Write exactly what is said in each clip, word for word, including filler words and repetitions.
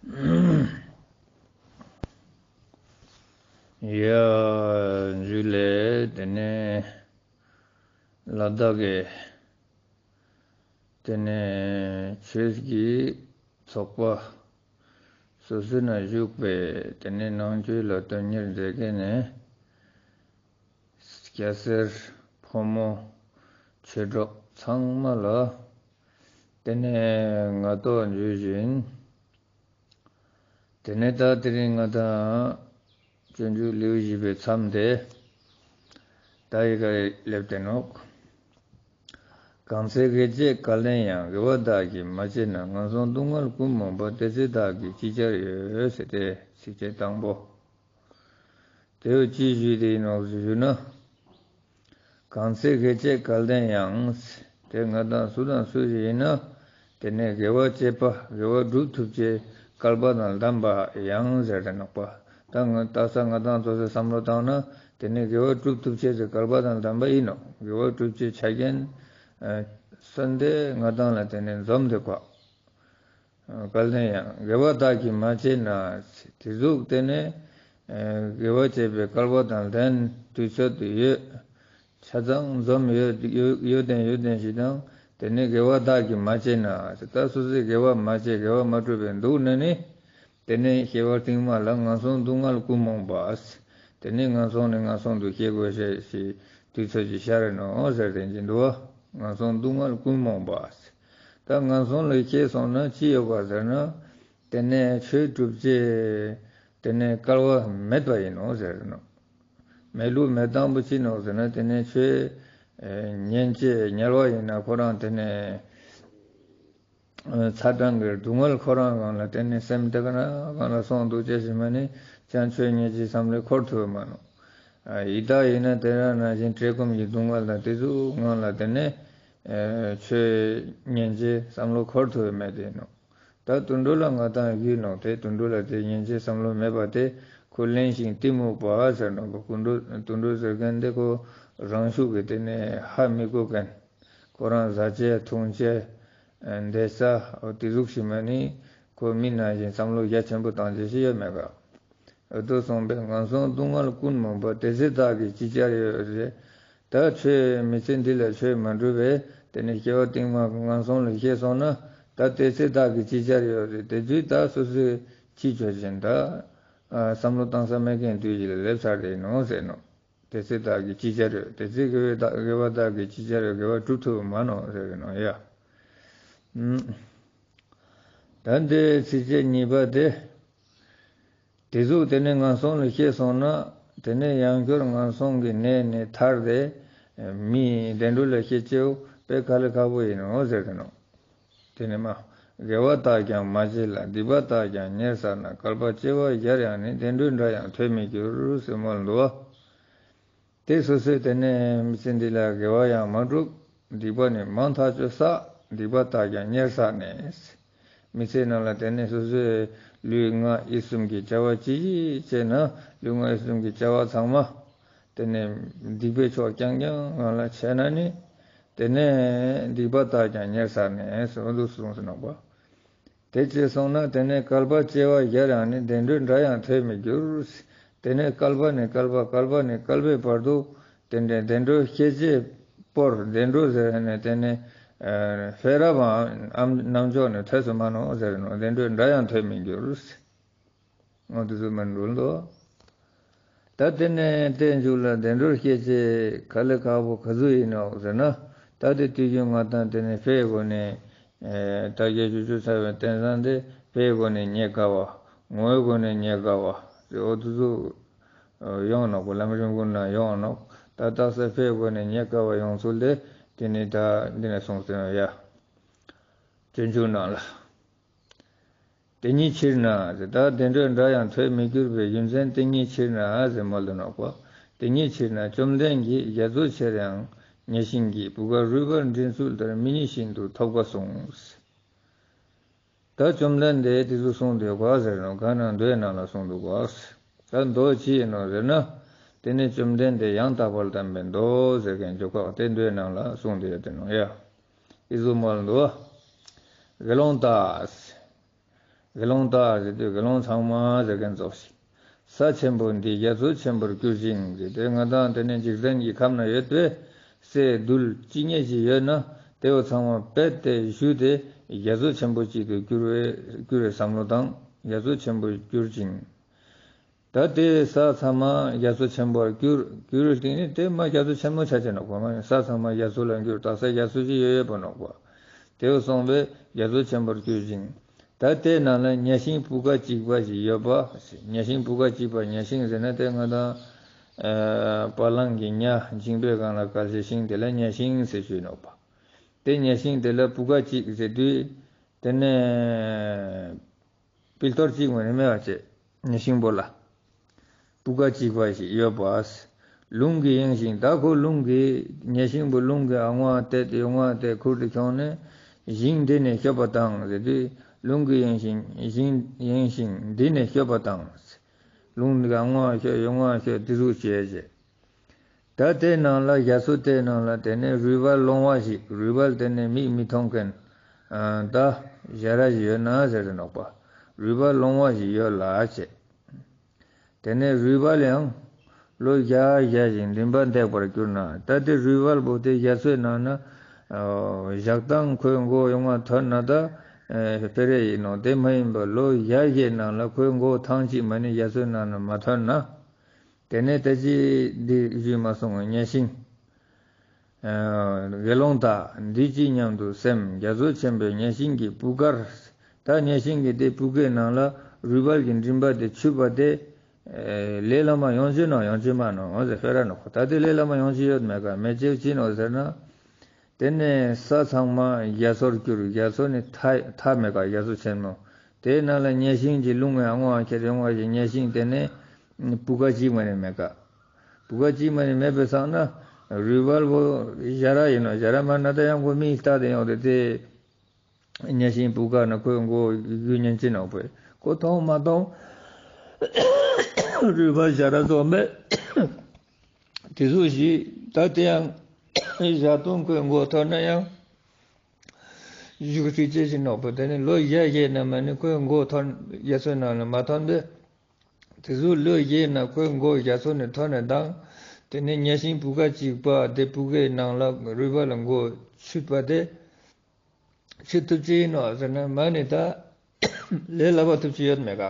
ཡ། འཇུ་ལེ། དེ་ནས་ལ་དྭགས་ཀྱི་དེ་ནས་ཆོས་ཀྱི་ཚོགས་པ་སོ་སོ་ན་བཞུགས་པའི་དེ་ནས་ནང་ཆོས་ལ་དོན་གཉེར་མཛད་མཁན་ནས། སྐྱ་སེར་ཕོ་མོ་ཆོས་གྲོགས་ཚང་མ་ལ་དེ་ནས་ང་ཏོག་འཇུ་བཞིན། དེ་ནས་ད་དེ་རིང་ང་དང་སྤྱོད་འཇུག་ལེའུ་བཞི་པའི་མཚམས་དེ་ད་ཡི་ག་སླེབས་ཏེ་ནོག་གང་ཚེ་དགེ་བྱེད་སྐལ་ལྡན་ཡང་། དགེ་བ་བདག་གིས་མ་བྱས་ན། ངན་སོང་སྡུག་བསྔལ་ཀུན་རྨོངས་པ། དེ་ཚེ་བདག་གིས་ཅི་བྱར་ཡོད། ཟེར་ཏེ་ཚིགས་བཅད་དང་པོ། དེ་བས་ཅི་ཞུས་ཏེ་ཡིན་ནོག་ཞུ་ན། གང་ཚེ་དགེ་བྱེད་སྐལ་ལྡན་ཡང་། དེ་ང་དང་སུ་དང་སུ་ཞིག་ཡིན་ན། དེ་ནས་དགེ་བ་བྱེད་པ་དགེ་བ་སྒྲུབ་ཐུབ་ཅེས་སྐལ་པ་དང་ལྡན་པ་ཡང་ཟེར་ཏེ་ནོག་པ། ད་ང་ད་ས་ང་དང་ཚོ་སེ་བསམ་བློ་བཏང་ན། དེ་ནས་དགེ་བ་སྒྲུབ་ཐུབ་ཅེས་སུ་སྐལ་པ་དང་ལྡན་པ་ཡིན་ནོག་དགེ་བ་སྒྲུབ་ཅེས་ཆ་རྐྱེན་ཨ་གསོན་དེ་ང་དང་ལ་དེ་ནས་འཛོམས་དེ་གོ། སྐལ་ལྡན་ཡང་། དགེ་བ་བདག་གིས་མ་བྱས་ན། དེ་ཟུག་དེ་ནས་དགེ་བ་བྱེད་པའི་སྐལ་པ་དང་ལྡན་དུས་ཚོད་དུ་ཡོད། ཆ་ཚང་འཛོམས་ཡོད་ཡོད་ཡོད་དེ་ཡོད་དེ་ཞིག་དང་། དེ་ནས་དགེ་བ་བདག་གིས་མ་བྱས་ན། ད་སོ་སོས་དགེ་བ་མ་བྱས་དགེ་བ་མ་སྒྲུབ་པའི་འདུག་ན་ནི། དེ་ནས་སྐྱེ་བ་རྟིང་མ་ལ་ངན་སོང་སྡུག་བསྔལ་ཀུན་རྨོངས་པ། དེ་ནས་ངན་སོང་ནས་ངན་སོང་དུ་སྐྱེ་དགོས་ཤེས་ཤིག་དུས་ཚོད་ཅིག་ཤར་རེ་ནོ་ཟེར་དེ་འཇིན་འདུག་བ། ངན་སོང་སྡུག་བསྔལ་ཀུན་རྨོངས་པ། ད་ངན་སོང་ལ་སྐྱེས་སོང་ན་ཅི་ཡོད་པ་ཟེར་ན། དེ་ནས་ཆོས་སྒྲུབ་ཅེས་དེ་ནས་སྐལ་བ་མེད་པ་ཡིན་ནོ་ཟེར་ནོ། མེད་ལུགས་མེད་སྟངས་པོ་ཅི་ནོག་ཟེར་ན། དེ་ནས་ཆོས་ཉན་ཅེས་ཉལ་བ་ཡིན་ན་ཁོ་རང་དེ་ནས་ཚ་གྲང་གི་སྡུག་བསྔལ་ཁོ་རང་རང་ལ་དེ་ནས་སེམས་དེ་ག་ན་གང་ལ་སོང་འདུག་ཅེས་ཞིག་མ་ནི་ཅང་ཆོས་ཉན་ཅེས་བསམ་བློ་འཁོར་ཐུབ་མ་ནོ། ཡི་དྭགས་ཡིན་ན་དེ་རང་ནང་བཞིན་བཀྲེས་སྐོམ་གྱི་སྡུག་བསྔལ་དང་དེ་ཚོ་ངང་ལ་དེ་ནས་ཆོས་ཉན་ཅེས་བསམ་བློ་འཁོར་ཐུབ་མེད་དེ་ནོ། ད་དུད་འགྲོ་ལ་ང་དང་ཡིན་ནོ། དེ་དུད་འགྲོ་ལ་དེ་ཉན་ཅེས་བསམ་བློ་མེད་པ་དེ་ཁོ་གླེན་ཞིང་གཏི་མུག་པ་ཟེར་ནོ། དུད་འགྲོ་དུད་འགྲོ་ཟེར་མཁན་དེ་ཁོ་རང་ཤུགས་ཀྱིས་དེ་ནས་ཧ་མི་གོ་མཁན། ཁོ་རང་ཟ་ཅེས་འཐུང་ཅེས་བསྡད་ས་འོ་དེ་ཟུག་ཞིག་མ་ནི་ཁོ་མི་ནང་བཞིན་བསམ་བློ་རྒྱ་ཆེན་པོ་བཏང་ཅེས་ཤིག་ཡོད་མེད་ག། འོ་དོ་གསུངས་པས་ངན་སོང་སྡུག་བསྔལ་ཀུན་རྨོངས་པ། དེ་ཚེ་བདག་གིས་ཅི་བྱར་ཡོད་ཟེར། ད་ཆོས་མི་ཚེ་འདི་ལ་ཆོས་མ་སྒྲུབ་པས་དེ་ནས་སྐྱེ་བ་རྟིང་མ་ངན་སོང་ལ་སྐྱེས་སོང་ན། ད་དེ་ཚེ་བདག་གིས་ཅི་བྱར་ཡོད་ཟེར། དེ་དུས་ད་སོ་སོས་ཅི་བྱོས་བཞིན་ད་བསམ་བློ་བཏང་ས་མེད་མཁན་དུས་ཀྱི་ལ་སླེབས་ཚར་དེ་ཡིན་ནོ་ཟེར་ནོ། དེ་ཚེ་བདག་གིས་ཅི་བྱར་ཡོད། དེ་ཚེ་དགེ་བའི་བདག་དགེ་བ་བདག་གིས་ཅི་བྱར་ཡོད། དགེ་བ་སྒྲུབ་ཐུབ་མ་ནོ་ཟེར་གི་ནོ་ཡ། ད་འདི་ཚིགས་བཅད་གཉིས་པ་དེ། དེ་ཟུག་དེ་ནས་ངན་སོང་ལ་སྐྱེས་སོང་ན། དེ་ནས་ཡང་བསྐྱར་ངན་སོང་གི་གནས་ནས་ཐར་ཏེ་མིའི་བདེ་འགྲོ་ལ་སྐྱེ་ཅེས་པོ་དཔེ་དཀའ་ལས་ཁག་པོ་ཡིན་ནོ་ཟེར་གི་ནོ། དེ་ནས་མ། དགེ་བ་དག་ཀྱང་མ་བྱས་ལ། སྡིག་པ་དག་ཀྱང་ཉེར་བསགས་ན། བསྐལ་པ་བྱེ་བ་བརྒྱར་ཡང་ནི། བདེ་འགྲོའི་སྒྲ་ཡང་ཐོས་མི་འགྱུར་ཟེར་མོལ་འདུག་བ། དེ་སོ་སོས་དེ་ནས་མི་ཚེ་འདི་ལ་དགེ་བ་ཡང་མ་བསྒྲུབ། སྡིག་པ་ནི་མང་ཐག་ཆོད་བསགས། སྡིག་པ་དག་ཀྱང་ཉེར་བསགས་ནས། མི་ཚེའི་ནང་ལ་དེ་ནས་སོ་སོའི་ལུས་ངག་ཡིད་གསུམ་གྱི་བྱ་བ་ཅི་ཞིག་བྱས་ན། ལུས་ངག་ཡིད་གསུམ་གྱི་བྱ་བ་ཚང་མ་དེ་ནས་སྡིག་པའི་ཕྱོགས་རྐྱང་རྐྱང་ངང་ལ་བྱས་ན་ནི། དེ་ནས་སྡིག་པ་དག་ཀྱང་ཉེར་བསགས་ནས་ཟེར་བ་འདུག་གསུངས་སུ་ནོག་པ། དེ་ཅི་སོང་ན་དེ་ནས་བསྐལ་པ་བྱེ་བ་བརྒྱར་ཡང་ནི། བདེ་འགྲོའི་སྒྲ་ཡང་ཐོས་མི་འགྱུར། དེ་ནས་བསྐལ་པ་ནས་བསྐལ་པ་བསྐལ་པ་ནས་བསྐལ་པའི་བར་དུ་དེ་འདྲའི་བདེ་འགྲོ་སྐྱེ་ཅེས་པོར་བདེ་འགྲོ་ཟེར་ནས་དེ་ནས་ཕེ་ར་བའམ་རྣམ་འཇོག་ནས་ཐོས་སུ་མ་ནོ་ཟེར་ནོ། བདེ་འགྲོའི་སྒྲ་ཡང་ཐོས་མི་འགྱུར། འོ་དེ་ཚོ་མི་འགྲོ་འདུག་ད་དེ་ནས་བསྟན་འཇུག་ལ་བདེ་འགྲོར་སྐྱེ་ཅེས་དཀའ་ལས་ཁག་པོ་ག་ཚོད་ཡིན་ནོག་ཟེར་ན། ད་དེ་དུས་རྒྱུན་ང་དང་དེ་ནས་ཕའི་སྒོ་ནས་ད་རྒྱ་ཆུ་ཆུ་ཚ་བའི་རྟེན་བཟང་དེ་ཕའི་སྒོ་ནས་རྙེད་དཀའ་བ། ངོ་བོའི་སྒོ་ནས་རྙེད་དཀའ་བ་ཟེར་འོ་དེ་ཚོ་ཡོང་ནོག་པ། ལམ་རིམ་ཀུན་ན་ཡོང་ནོག་ད་རྟགས་གསལ་ཕའི་སྒོ་ནས་རྙེད་དཀའ་བ་ཡོང་ཚུལ་དེ་དེ་ནས་ད་འདི་ནས་གསུངས་ཟིན་ཡ། སྤྱོད་འཇུག་ནང་ལ། དེ་ཉིད་ཕྱིར་ན་ཟེར། ད་བདེ་འགྲོའི་སྒྲ་ཡང་ཐོས་མི་འགྱུར་བའི་རྒྱུ་མཚན་དེ་ཉིད་ཕྱིར་ན་ཟེར་མོལ་དུ་ནོག་པ། དེ་ཉིད་ཕྱིར་ན་བཅོམ་ལྡན་གྱིས། རྒྱ་མཚོ་ཆེར་ཡང་ཉེ་ཞིང་གི། བུ་ག་རུས་པར་འདྲེན་ཚུལ་ལྟར། མི་ཉིད་བཞིན་དུ་ཐོབ་དཀའ་གསུངས། ད་བཅོམ་ལྡན་འདས་དེ་ཚོ་གསུངས་འདུག་ག་ཟེར་ནོ། ག་ན་མདོའི་ནང་ལ་གསུངས་འདུག་ག་ད་མདོ་ཅི་ཡིན་ནོ་ཟེར་ན། དེ་ནི་བཅོམ་ལྡན་འདས་ཡང་དག་པར་གདམས་པའི་མདོ་ཟེར་མཁན་ཇོ་ཁག་དེ་མདོའི་ནང་ལ་གསུངས་ཏེ་ཡོད་དེ་ནོ་ཡ། ཨི་ཟུ་མོལ་འདུག་དགེ་སློང་དག་དགེ་སློང་དག་ཟེར་དུས་དགེ་སློང་ཚང་མ་ཟེར་མཁན་ཙོགས་ཤིག་ས་ཆེན་པོ་འདི་རྒྱ་མཚོ་ཆེན་པོར་གྱུར་ཅིང་ཟེར་དུས་ང་དང་དེ་ནས་འཇིག་རྟེན་གྱི་ཁམས་ན་ཡོད་པའི་སའི་རྡུལ་ཅི་སྙེད་ཅིག་ཡོད་ན་དེ་བོ་ཚང་མ་རྦད་དེ་བཞུས་ཏེ་རྒྱ་མཚོ་ཆེན་པོ་གཅིག་ཏུ་གྱུར་བའི་གྱུར་བའི་བསམ་བློ་དང་རྒྱ་མཚོ་ཆེན་པོར་གྱུར་ཅིང་། ད་དེ་ས་ཚང་མ་རྒྱ་མཚོ་ཆེན་པོར་གྱུར། གྱུར་སྟེང་ནས་དེ་མ་རྒྱ་མཚོ་ཆེན་མོ་ཆ་ཆེ་ནོག་པ། མ་ཡིན་ས་ཚང་མ་རྒྱ་མཚོ་ལ་གྱུར། དག་ས་རྒྱ་མཚོ་ཅིག་ཡོད་ཡོད་པ་ནོག་པ། དེ་བོ་སོང་བས་རྒྱ་མཚོ་ཆེན་པོར་གྱུར་ཅིང་། ད་དེ་ནང་ལ་གཉའ་ཤིང་སྤུས་ཀ་གཅིག་པ་ཞིག་ཡོད་པ། གཉའ་ཤིང་སྤུས་ཀ་གཅིག་པ། གཉའ་ཤིང་ཟེར་ན་དེ་ང་དང་ཨ་བ་ལང་གི་གཉའ་འཇིང་པའི་སྒང་ལ་དཀར་ཆའི་ཤིང་དེ་ལ་གཉའ་ཤིང་ཟེར་ཞུས་ནོག་པ། དེ་གཉའ་ཤིང་དེ་ལ་སྤུས་ཀ་གཅིག་ཟེར་དུས་དེ་ནས། པིལ་ཏོར་གཅིག་མ་ནི་མེད་པ་བྱས། གཉའ་ཤིང་པོ་ལ་སྤུས་ཀ་གཅིག་པ་ཞིག་ཡོད་པ། རླུང་གིས་གཡེང་ཞིང་། ད་ཁོ་རླུང་གིས་གཉའ་ཤིང་པོ་རླུང་གིས་ཨ་ངོ་བ་བཏེགས་ཡོང་བ་དེ་ཁུར་དུ་ཁྱོངས་ནས་ཞིང་འདི་ནས་ཤོར་བ་དང་ཟེར་དུས་རླུང་གིས་གཡེང་ཞིང་ཞིང་གཡེང་ཞིང་འདི་ནས་ཤོར་བ་དང་། རླུང་འདི་ག་ཨ་ངོ་བ་ཤོར་ཡོང་བ་ཤོར་དེ་ཟུག་བྱས་བྱས། ད་དེ་ནང་ལ་རྒྱ་མཚོ་དེ་ནང་ལ་དེ་ནས་རུས་སྦལ་ལོང་བ་ཞིག་རུས་སྦལ་དེ་ནས་མིག་མི་མཐོང་མཁན། ཨ་ད་ཞ་ར་ཞིག་ཡོད་ན་ཟེར་ནོག་པ། རུས་སྦལ་ལོང་བ་ཞིག་ཡོད་ལ་བྱས། དེ་ནས་རུས་སྦལ་ཡང་ལོ་བརྒྱ་བརྒྱ་བཞིན་མགྲིན་པ་འདེགས་པར་གྱུར་ན། ད་དེ་རུས་སྦལ་པོ་དེ་རྒྱ་མཚོའི་ནང་ན་ཨ་བཞག་སྟངས་ཁོའི་མགོ་ཡོང་བ་ཐོན་ན་ད་ཨ་སྤེ་ར་ཡིན་ནོག་དེ་མ་ཡིན་པར་ལོ་བརྒྱ་བརྒྱའི་ནང་ལ་ཁོའི་མགོ་ཐང་ཅིག་མ་ནི་རྒྱ་མཚོའི་ནང་ན་མ་ཐོན་ན། དེ་ནས་ད་ཅི་འདི་ཞུས་མ་སོང་ངོ་། གཉའ་ཤིང་། ཨ་དགེ་སློང་དག་འདི་ཅི་སྙམ་དུ་སེམས། རྒྱ་མཚོ་ཆེན་པོའི་གཉའ་ཤིང་གི་སྤུས་ཀར། ད་གཉའ་ཤིང་གི་དེ་སྤུས་ཀའི་ནང་ལ་རུས་སྦལ་གྱི་མགྲིན་པ་དེ་ཆུད་པ་དེ་ཨ་ལས་སླ་མ་ཡོང་ཅི་ནོག་ཡོང་ཅི་མ་ནོག་འོ་ཟེར་ཕེ་ར་ནོག་ད་དེ་ལས་སླ་མ་ཡོང་ཅི་ཡོད་མེད་ག་མེད་ཅེ་ཅི་ནོག་ཟེར་ན། དེ་ནས་ས་ཚང་མ་རྒྱ་མཚོར་གྱུར། རྒྱ་མཚོ་ནི་མཐའ་མཐའ་མེད་ཀ་རྒྱ་མཚོ་ཆེན་མོ། དེའི་ནང་ལ་གཉའ་ཤིང་གི་རླུང་ངའི་ཨ་ངོ་བ་ཁྱེར་ཡོང་བ་ཞིག་གཉའ་ཤིང་དེ་ནས་སྤུས་ཀ་གཅིག་མ་ནི་མེད་ཀ་སྤུས་ཀ་གཅིག་མ་ནི་མེད་པའི་སང་ན་རུས་སྦལ་པོ་ཞ་ར་ཡིན་ནོ། ཞ་ར་མ་ན་ད་ཡང་ཁོ་མིག་ལྟ་དེ་ཡོང་དེ་དེ། གཉའ་ཤིང་སྤུས་ཀ་ན་ཁོའི་མགོ་གཡུག་ཉན་ཅི་ནོག་པས་ཁོ་མཐོང་མ་མཐོང་། རུས་སྦལ་ཞ་ར་ཚོ་མེད། དེ་ཚོ་ཞིག་ད་དེ་ཡང་ཞག་སྟོང་ཁོའི་མགོ་ཐོན་ན་ཡང་གཞུག་ཚིག་ཅེས་ཤིག་ནོག་པ། དེ་ནི་ལོ་བརྒྱ་བརྒྱའི་ནང་མ་ནི་ཁོའི་མགོ་ཐོན་རྒྱ་མཚོའི་ནང་ལ་མ་ཐོན་པས། དེ་ཚོ་ལོ་བརྒྱའི་ནང་ཁོའི་མགོ་རྒྱ་མཚོ་ནས་ཐོན་ནས་དང་། དེ་ནི་གཉའ་ཤིང་སྤུས་ཀ་གཅིག་པ་དེ་སྤུས་ཀའི་ནང་ལ་རུས་སྦལ་ལ་མགོ་ཆུད་པ་དེ། ཆུད་ཐུབ་ཀྱི་ཡིན་ནོག་ཟེར་ན་མ་ནི་ད་ལས་སླ་པོ་ཐུབ་ཀྱི་ཡོད་མེད་ག་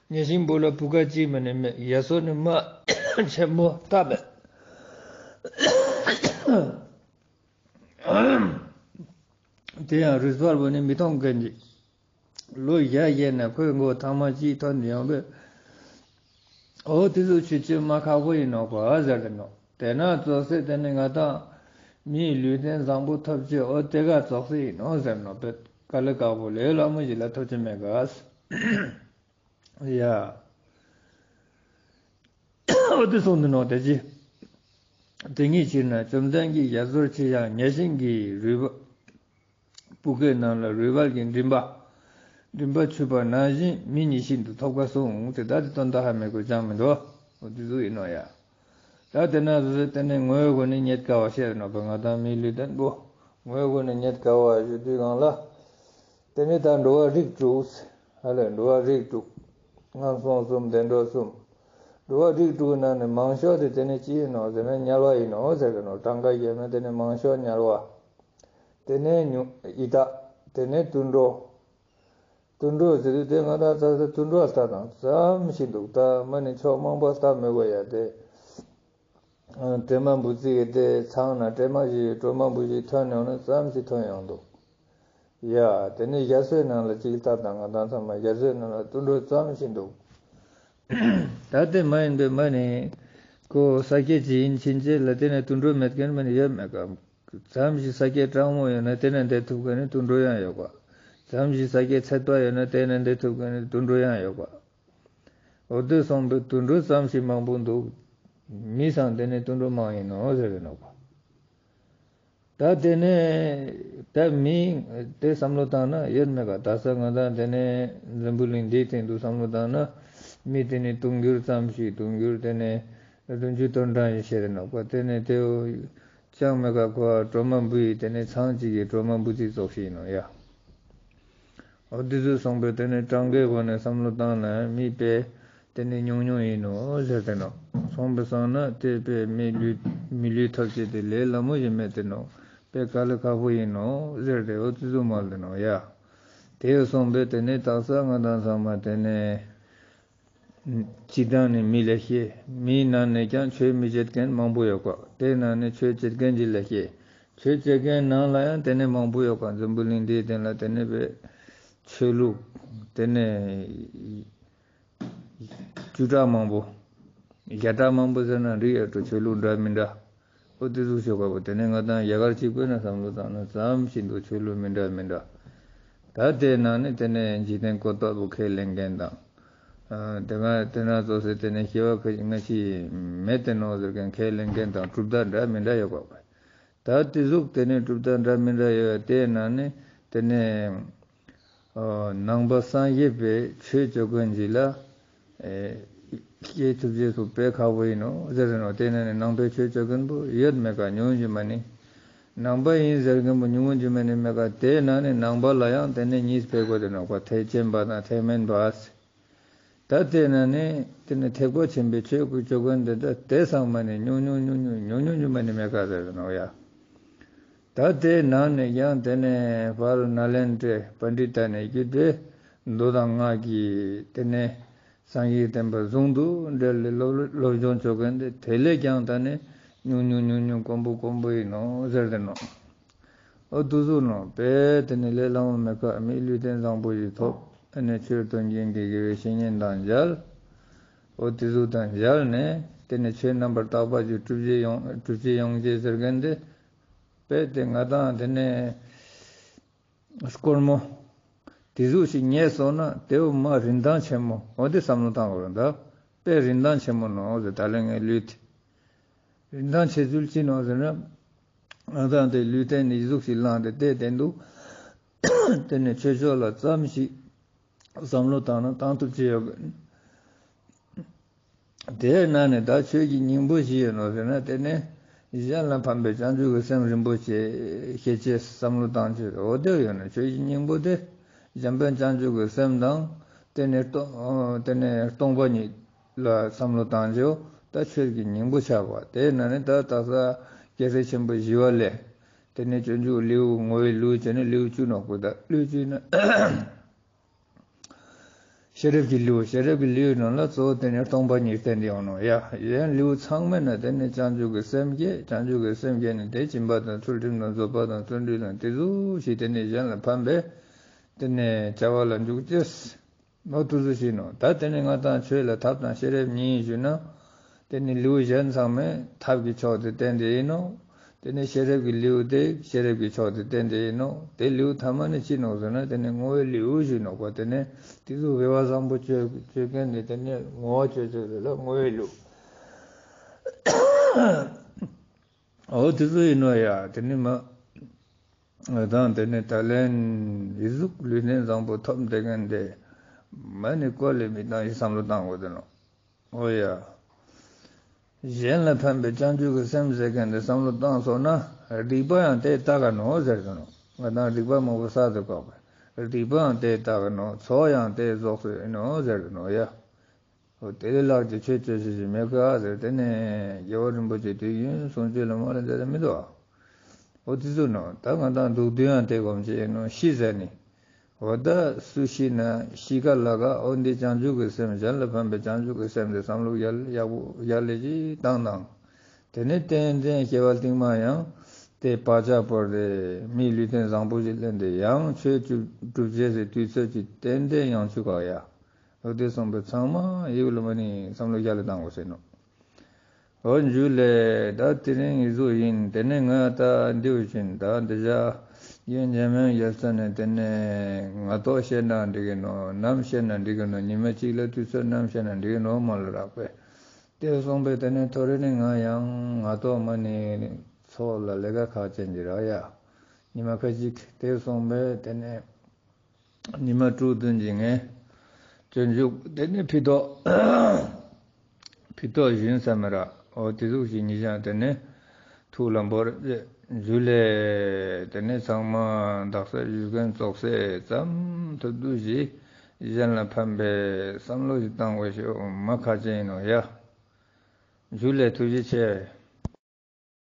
གཉའ་ཤིང་པོ་ལ་སྤུས་ཀ་གཅིག་མ་ནི་མེད། རྒྱ་མཚོ་ནི་མ་ཆེན་མོ་ལྟ་བས། དེ་ཡང་རུས་སྦལ་པོ་ནི་མི་མཐོང་མཁན་གྱི། ལོ་བརྒྱ་བརྒྱའི་ནང་ཁོའི་མགོ་ཐང་མ་གཅིག་ཐོན་ཡོང་བས། འོ་དེ་ཚོ་ཆུད་ཆུད་མ་ཁག་པོ་ཡིན་ནོག་པ་ཟེར་གི་ནོག་དེ་ན་ཙོགས་སེ་དེ་ནི་ང་དང་མིའི་ལུས་རྟེན་བཟང་པོ་ཐོབ་ཆེད་འོ་དེ་ག་ཙོགས་སེ་ཡིན་ནོག་ཟེར་ནོག་དཔེ་དཀའ་ལས་ཁག་པོ་ལས་སླ་མོ་ཞིག་ལ་ཐོབ་ཀྱི་མེད་ག་ཡ། འོ་དེ་གསུངས་འདུག་ནོག་དེ་ཅི། དེ་ཉིད་ཕྱིར་ན་བཅོམ་ལྡན་གྱིས་རྒྱ་མཚོར་མཆིས་ཀྱང་གཉའ་ཤིང་གི་རུས་པ། སྤུས་ཀའི་ནང་ལ་རུས་སྦལ་གྱི་མགྲིན་པ། མགྲིན་པ་ཆུད་པ་ནང་བཞིན་མི་ཉིད་ཤིན་ཏུ་ཐོབ་དཀའ་གསུངས་ཏེ། ད་དེ་དོན་དག་ཧ་མི་གོ་ཅང་མི་འདུག་འོ་དེ་ཟུག་ཡིན་ནོག་ཡ། ད་དེ་ན་བཟོ་དེ་ནས་ངོ་བོའི་སྒོ་ནས་རྙེད་དཀའ་བ་བཤད་ནོག་པ། ང་དང་མིའི་ལུས་རྟེན་པོ་ངོ་བོའི་སྒོ་ནས་རྙེད་དཀའ་བ་ཞུ་དུས་སྒང་ལ། དེ་ནས་ད་འགྲོ་བ་རིགས་དྲུག་ཧ་ལས་འགྲོ་བ་རིགས་དྲུག་ངན་སོང་གསུམ་བདེ་འགྲོ་གསུམ། འགྲོ་བ་རིགས་དྲུག་གི་ནང་ནས་མང་ཤོས་དེ་དེ་ནས་ཅི་ཡིན་ནོག་ཟེར་ན་དམྱལ་བ་ཡིན་ནོག་ཟེར་གི་ནོག་གྲངས་ཀ་བཤད་ན་དེ་ནས་མང་ཤོས་དམྱལ་བ། དེ་ནས་ཉུ་ཡི་དྭགས། དེ་ནས་དུད་འགྲོ། དུད་འགྲོ་ཟེར་དུས་དེ་ང་དང་ཚ་ཚ་དུད་འགྲོ་ལྟ་དང་ཙམ་ཞིག་འདུག་ད་མ་ནི་ཕྱོགས་མང་པོ་ལྟ་མི་དགོས་ཡ་དེ། སྲན་མ་འབུ་རྩི་གི་དེ་ཚང་ན་སྲན་མ་ཞིག་གྲོ་མ་འབུ་ཞིག་ཐོན་ཡོང་ན་ཙམ་ཞིག་ཐོན་ཡོང་འདུག་ཡ། དེ་ནས་རྒྱ་མཚོའི་ནང་ལ་ཅིག་ལྟ་དང་ང་དང་ཚང་མ་རྒྱ་མཚོའི་ནང་ལ་དུད་འགྲོ་ཙམ་ཞིག་འདུག་ད་དེ་མ་ཡིན་པའི་མ་ནི་ཁོ་ས་སྐྱེས་ཅིག་ཡིན་ཕྱིན་ཆད་ལ་དེ་ནས་དུད་འགྲོ་མེད་མཁན་མ་ནི་ཡོད་མེད་ག་ཙམ་ཞིག་ས་སྐྱེས་སྤྲང་མོ་ཡོད་ན་དེ་ནས་བསྡད་ཐུབ་མཁན་ནི་དུད་འགྲོ་ཡང་ཡོད་ག་ཙམ་ཞིག་ས་སྐྱེས་ཚད་པ་ཡོད་ན་དེ་ནས་བསྡད་ཐུབ་མཁན་ནི་དུད་འགྲོ་ཡང་ཡོད་ག་འོ་དེ་སོང་བའི་དུད་འགྲོ་ཙམ་ཞིག་མང་པོ་འདུག་མི་སང་དེ་ནི་དུད་འགྲོ་མང་ཡིན་ནོ་ཟེར་གི་ནོག་པ། ད་དེ་ནས་ད་མི་དེ་བསམ་བློ་བཏང་ན་ཡོད་མེད་ག་ད་ས་ང་དང་དེ་ནས་འཛམ་བུ་གླིང་འདིའི་སྟེང་དུ་བསམ་བློ་བཏང་ན་མི་དེ་ནི་དུང་འགྱུར་ཙམ་ཞིག་དུང་འགྱུར་དེ་ནས་བདུན་ཅུ་དོན་གྲངས་ཡིན་ཤེས་རེད་ནོག་པ། དེ་ནས་དེ་ཅང་མེད་ག་ཁོ་གྲོ་མ་འབུ་ཡི་དེ་ནས་ཚང་གཅིག་གི་གྲོ་མ་འབུ་རྩི་ཙོགས་ཤིག་ཡིན་ནོ་ཡ། འོ་དེ་ཚོ་སོང་པས་དེ་ནས་གྲངས་ཀའི་སྒོ་ནས་བསམ་བློ་བཏང་ན་མི་དཔེ་དེ་ནས་ཉུང་ཉུང་ཡིན་ནོ་ཟེར་ཏེ་ནོ། སོང་པས་སོང་ན་དེ་དཔེ་མི་ལུས་མི་ལུས་ཐོབ་བྱེད་དེ་ལས་སླ་མོ་ཞིག་མེད་དེ་ནོ། དཔེ་དཀའ་ལས་ཁག་པོ་ཡིན་ནོ་ཟེར་ཏེ་འོ་དེ་ཚོ་མ་ལ་ནོ་ཡ། དེ་སོང་པས་དེ་ནས་དག་ས་ང་དང་ཚང་མ་དེ་ནས། སྤྱིར་བཏང་ནས་མི་ལ་བཤད། མིའི་ནང་ནས་ཀྱང་ཆོས་མི་བྱེད་མཁན་མང་པོ་ཡོད་ཀ། དེའི་ནང་ནས་ཆོས་བྱེད་མཁན་གྱི་ལ་བཤད། ཆོས་བྱེད་མཁན་ནང་ལ་ཡང་དེ་ནས་མང་པོ་ཡོད་ཀ། འཛམ་བུ་གླིང་འདིའི་སྟེང་ལ་དེ་ནས་བས་ཆོས་ལུགས་དེ་ནས་བཅུ་ཕྲག་མང་པོ། བརྒྱ་ཕྲག་མང་པོ་ཟེར་ན་འགྲིག་ཡོད་འགྲོ། ཆོས་ལུགས་འདྲ་མི་འདྲ། ཨོ་དེ་ཟུག་ཤོད་དགོས་པ། དེ་ནས་ང་དང་རྒྱ་གར་གཅིག་པུ་ན་བསམ་བློ་བཏང་ན་ཙམ་ཞིག་འདུག། ཆོས་ལུགས་མི་འདྲ་མི་འདྲ། ད་དེ་ནང་ནས་དེ་ནས་འཇིག་རྟེན་བཀོད་པ་པོ་ཁས་ལེན་མཁན་དང་། ཨ་དེ་ག་དེ་ན་ཙོགས་སེ་དེ་ནས་སྐྱེ་བ་ཁ་ཅིག་སྔ་ཕྱི་མེད་དེ་ནོ་ཟེར་མཁན་ཁས་ལེན་མཁན་དང་གྲུབ་མཐའ་འདྲ་མི་འདྲ་ཡོད་དགོས་པ། ད་དེ་ཟུག་དེ་ནས་གྲུབ་མཐའ་འདྲ་མི་འདྲ་ཡོད་པ་དེ་ནང་ནས་དེ་ནས། ཨོ། ནང་པ་སངས་རྒྱས་པའི་ཆོས་སྤྱོད་མཁན་ཅིག་ལ། ཨེ། སྐྱེ་ཐུབ་རྗེས་སུ་དཔེ་ཁག་པོ་ཡིན་ནོ་ཟེར་ནོ། དེ་ནས་ནི་ནང་པའི་ཆོས་སྤྱོད་མཁན་པོ་ཡོད་མེད་ཀ་ཉུང་རྒྱུ་མ་ནི། ནང་པ་ཡིན་ཟེར་མཁན་པོ་ཉུང་རྒྱུ་མ་ནི་མེད་ཀ། དེ་ནང་ནས་ནང་པ་ལ་ཡང་དེ་ནས་གཉིས་སྤེལ་དགོས་དེ་ནོ་ཀ། ཐེག་ཆེན་པ་དང་ཐེག་དམན་པ། ད་དེ་ནས་ནི་དེ་ནས་ཐེག་པ་ཆེན་པོའི་ཆོས་ཀྱི་སྤྱོད་མཁན་དེ་ད་དེ་ཚང་མ་ནི་ཉུང་ཉུང་ཉུང་ཉུང་ཉུང་ཉུང་ཉུང་མ་ནི་མེད་ཀ་ཟེར་ནོ་ཡ། ད་དེ་ནང་ནས་ཀྱང་དེ་ནས་ཕར་ནཱ་ལེནྡྲའི་པཎྜི་ཏ་ནས་བརྒྱུད་དེ་མདོ་དང་སྔགས་ཀྱི་དེ་ནས་སངས་རྒྱས་བསྟན་པ་ཟུང་དུ་འབྲེལ་ལས་སློབ་སློབ་སྦྱོང་ཆོག་མཁན་དེ་དེ་ལས་ཀྱང་ད་ནི་ཉུང་ཉུང་ཉུང་ཉུང་དཀོན་པོ་དཀོན་པོ་ཡིན་ནོ་ཟེར་དེ་ནོ། ཨོ་དུ་ཟུག་ནོ་དཔེ་དེ་ནི་ལས་སླ་མོ་མེད་ཀ། མིའི་ལུས་རྟེན་བཟང་པོ་ཞིག་ཐོབ། དེ་ནས་ཆོས་སྟོན་མཁན་གྱི་དགེ་བའི་བཤེས་གཉེན་དང་མཇལ། ཨོ་དེ་ཟུག་དང་མཇལ་ནས་དེ་ནས་ཆོས་རྣམ་པར་དག་པ་ཞིག་སྒྲུབ་བྱེད་ཡོང་སྒྲུབ་བྱེད་ཡོང་བྱེད་ཟེར་མཁན་དེ། དཔེ་དེ་ང་དང་དེ་ནས་སྒོར་མོ་དེ་ཟུག་ཞིག་རྙེད་སོང་ན་དེ་བོ་མ་རིན་ཐང་ཆེན་མོ། འོ་དེ་བསམ་བློ་བཏང་དགོས་རེད་ད། དཔེ་རིན་ཐང་ཆེན་མོ་ནོ་ཟེར། ད་ལན་ངའི་ལུས་དེ་རིན་ཐང་ཆེ་ཚུལ་ཅི་ནོ་ཟེར་ན། ང་དང་དེ་ལུས་རྟེན་དེ་ཟུག་ཞིག་བླངས་ཏེ་བལྟས་བསྡད་འདུག། དེ་ནས་ཆོས་ཕྱོགས་ལ་ཙམ་ཞིག་བསམ་བློ་བཏང་ན་བཏང་ཐུབ་ཀྱི་ཡོད་གི། དེའི་ནང་ནས་ད་ཆོས་ཀྱི་སྙིང་པོ་ཞིག་ཡོད་ནོ་ཟེར་ན། དེ་ནས་གཞན་ལ་ཕན་པའི་བྱང་ཆུབ་ཀྱི་སེམས་རིན་པོ་ཆེ་ཤེས་བྱའི་བསམ་བློ་བཏང་ཆོས་འོ་དེ་ཡོད་ན། ཆོས་ཀྱི་སྙིང་པོ་དེ་གཞན་ཕན་བྱང་ཆུབ་ཀྱི་སེམས་དང་། དེ་ནས་སྟོང་དེ་ནས་སྟོང་པ་ཉིད་ལ་བསམ་བློ་བཏང་ཆོས་ད་ཆོས་ཀྱི་སྙིང་པོ་ཆགས་པ། དེའི་ནང་ནས་ད་དག་ས་རྒྱལ་སྲས་ཆེན་པོ་ཞི་བ་ལྷས། དེ་ནས་སྤྱོད་འཇུག་ལེའུ་ངོ་བོའི་ལེའུ་བྱས་ནས་ལེའུ་བཅུ་ནོ་ཀུ། ད་ལེའུ་བཅུ་ན། ཤེས་རབ་ཀྱི་ལེའུ། ཤེས་རབ་ཀྱི་ལེའུའི་ནང་ལ་གཙོ་བོ་དེ་ནས་སྟོང་པ་ཉིད་བསྟན་ཏེ་ཡོང་ནོ་ཡ། གཞན་ལེའུ་ཚང་མའི་ནང་དེ་ནས་བྱང་ཆུབ་ཀྱི་སེམས་བསྐྱེད། བྱང་ཆུབ་ཀྱི་སེམས་བསྐྱེད་ནས་དེ་སྦྱིན་པ་དང་ཚུལ་ཁྲིམས་དང་བཟོད་པ་དང་བརྩོན་འགྲུས་དང་དེ་ཚོ་ཞིག་དེ་ནས་གཞན་ལ་ཕན་པའི་དེ་ནས་བྱ་བ་ལ་འཇུག་ཅེས། འོ་དེ་ཚོ་ཞིག་ནོ། ད་དེ་ནས་ང་དང་ཆོས་ལ་ཐབས་དང་ཤེས་རབ་གཉིས་ཞུས་ན། དེ་ནི་ལེའུ་གཞན་ཚང་མས་ཐབས་ཀྱི་ཕྱོགས་དེ་བསྟན་ཏེ་ཡིན་ནོ། དེ་ནས་ཤེས་རབ་ཀྱི་ལེའུ་དེ་ཤེས་རབ་ཀྱི་ཕྱོགས་དེ་བསྟན་ཏེ་ཡིན་ནོ། དེ་ལེའུ་ཐ་མ་ནི་ཅི་ནོ་ཟེར་ན། དེ་ནི་བསྔོ་བའི་ལེའུ་ཞུས་ནོ་ཀོ། དེ་ནས་དེ་ཚོ་དགེ་བ་བཟང་པོ་སྤྱོད་སྤྱོད་མཁན་དེ་དེ་ནས་བསྔོ་བ་སྤྱོད་སྤྱོད་རེད་ལ་བསྔོ་བའི་ལེའུ། འོ་དེ་ཚོ་ཡིན་ནོ་ཡ། དེ་ནི་མ་ང་དང་དེ་ནས་ད་ལན་ཡི་གཟུགས་ལུས་རྟེན་བཟང་པོ་ཐོབ་བསྡད་མཁན་དེ་མ་ནི་བཀོལ་ལས་མི་བཏང་ཞིག་བསམ་བློ་བཏང་དགོས་དེ་ནོ། ཨོ་ཡ། གཞན་ལ་ཕན་པའི་བྱང་ཆུབ་ཀྱི་སེམས་ཟེར་མཁན་དེ་བསམ་བློ་བཏང་སོང་ན། སྡིག་པ་ཡང་དེ་ལྟ་ག་ནོ་ཟེར་དུ་ནོ། ང་དང་སྡིག་པ་མང་པོ་བསགས་དུ་བཀག་པས། སྡིག་པའང་དེ་ལྟ་ག་ནོ། ཚོགས་ཡང་དེ་རྫོགས་སུ་ཨིན་ནོ་ཟེར་དུ་ནོ་ཡ། ཨོ་དེ་ལས་ལྷག་ཅིག་ཆོས་སྤྱོད་ཤེས་ཤིག་མེད་ག་ཟེར། དེ་ནས་རྒྱལ་བ་རིན་པོ་ཆེ་དུས་རྒྱུན་གསུང་ཆོས་ལ་མ་ལ་མཛད་ད་མི་འདུག་ཨ། འོ་དེ་ཚོ་ནོ། ད་ང་དང་སྡུག་བསྡུ་ཡང་དེ་གོམས་ཆེ་ནོ་ཤི་ཟེར་ནི། འོ་ད་སུ་ཤི་ན་ཤི་ཁ་ལ་ཁ། འོ་འདི་བྱང་ཆུབ་ཀྱི་སེམས། གཞན་ལ་ཕན་པའི་བྱང་ཆུབ་ཀྱི་སེམས་དེ་བསམ་བློ་ཡག་ཡག་པོ་ཡག་ལེ་ཅིག་བཏང་དང་། དེ་ནས་ཏན་ཏན་སྐྱེ་བ་རྟིང་མ་ཡང་དེ་བག་ཆགས་བོར་ཏེ་མིའི་ལུས་རྟེན་བཟང་པོ་ཞིག་ལེན་ཏེ་ཡང་ཆོས་སྒྲུབ་བྱེད་ཟེར་དུས་ཚོད་ཅིག་ཏན་ཏན་ཡང་ཆུ་ཁ་ཡ། འོ་དེ་སོང་པའི་ཚང་མ་ཡིག་ལ་མ་ནི་བསམ་བློ་ཡག་ལེ་བཏང་དགོས་ཟེར་ནོ། འོ་འཇུ་ལེ། ད་དེ་རིང་ཡིག་གཟུགས་ཡིན། དེ་ནས་ང་ད་འདིའུ་བཞིན་ད་འདི་བཞག་ཡོན་འཇམ་དབྱངས་རྒྱལ་མཚན་ནས་དེ་ནས་ང་ཏོག་བཤད་ན་འགྲིག་གི་ནོ། ནམ་བཤད་ན་འགྲིག་གི་ནོ། ཉི་མ་གཅིག་ལ་དུས་ཚོད་ནམ་བཤད་ན་འགྲིག་གི་ནོ་མ་ལ་རག་པས། དེ་སོང་པས་དེ་ནས་ཐོ་རེ་ནས་ང་ཡང་ང་ཏོག་མ་ནི་ཚོགས་ལ་ལས་ཀ་ཁག་ཅན་གྱི་རག་ཡ། ཉི་མ་ཁ་ཅིག་དེ་སོང་པས་དེ་ནས། ཉི་མ་དྲུག་བདུན་གྱི་ངས་སྤྱོད་འཇུག་དེ་ནས་ཕི་ཏོག་ཕི་ཏོག་བཞིན་ས་མི་ར། འོ་དེ་ཟུག་ཞིག་ཉི་ཤང་དེ་ནས་ཐུགས་ལ་འབོར་རེད། ཇུ་ལེ། དེ་ནས་ཚང་མ་དག་ས་ཞུ་མཁན་ཙོག་སེ་ཙམ་ཐུབ་རྡུགས་ཞིག་གཞན་ལ་ཕན་པའི་བསམ་བློ་ཞིག་བཏང་དགོས་ཤོག་མ་ཁ་ཅན་ཡིན་ནོ་ཡ། ཇུ་ལེ་ཐུགས་རྗེ་ཆེ།